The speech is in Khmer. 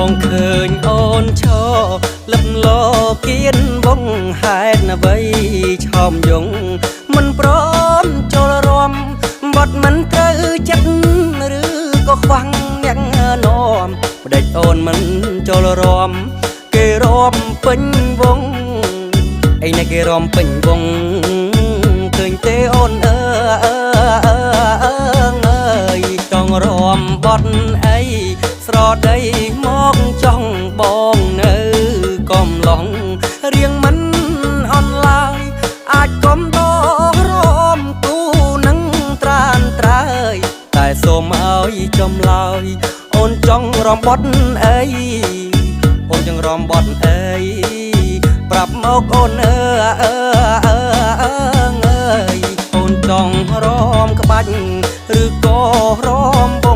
បងឃើញអូនឈរលឹបលគៀនវងហេតុអ្វីឆោមយងមិនព្រមចូលរួមបត់មិនត្រូវចិត្តឬក៏ខ្វាំងអ្នកនាំបដិចអូនមិនចូលរួមគេរំពេញវងអីនេះគេរំពេញវងឃើញទេអូនអើអើអើអើយចង់រំបត់អីស្រដីមកចង់បងនៅកំឡងរៀងមិនអន់ឡើយអាចកំដរំគូនឹងត្រានត្រើយតែសូមឲ្យចំឡើយអូនចង់រំបត់អីអូនចង់រំបត់អីប្រាប់មកអូនអើអើអើអើយអូនចង់រំក្បាច់ឬក៏រំ